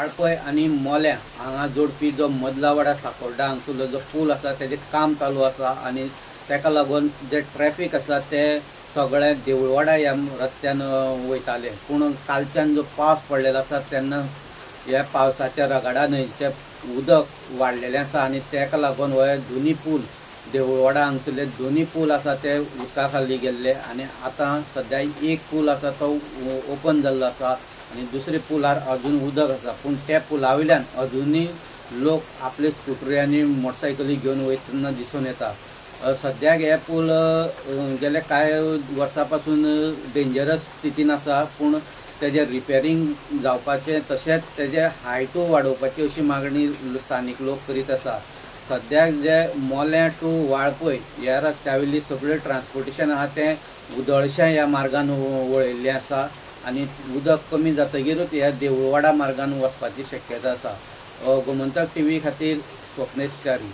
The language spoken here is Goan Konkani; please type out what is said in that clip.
वाळपय आनी मोल्यां हांगा जोडपी जो मदलावाडा साकोर्डा हांगसरलो जो पूल आसा तेजें काम चालू आसा आनी ताका लागून जे ट्रॅफीक आसा ते सगळे देवळवाडा ह्या रस्त्यान वयताले. पूण कालच्यान जो पावस पडलेलो आसा तेन्ना ह्या पावसाच्या रगाडा न्हंयचें उदक वाडलेलें आसा आनी ताका लागून हे दोनी पूल देवळवाडा हांगसरले दोनी पूल आसा ते उदका खाली गेल्ले आनी आतां सद्या एक पूल आसा तो ओपन जाल्लो आसा आनी दुसरे पुलार अजून उदक आसा. पूण त्या पुला वयल्यान अजुनूय लोक आपले स्कुटरी आनी मोटरसायकली घेवन वयतना दिसून येता. सद्याक हे पूल गेले कांय वर्सां पासून डेंजरस स्थितीन आसा, पूण तेजें रिपेरींग जावपाचें तशेंच तेजें हायटूय वाडोवपाची अशी मागणी स्थानीक लोक करीत आसा. सद्याक जे मोल्यां टू वाळपय ह्या रस्त्या वयली सगळें ट्रान्सपोर्टेशन आहा तें उदळशें ह्या मार्गान वळयल्लें आसा आनी उदक कमी जातकीरूच ह्या देवळवाडा मार्गान वचपाची शक्यता आसा. गोमंतक टीव्ही खातीर स्वप्नेश च्यारी.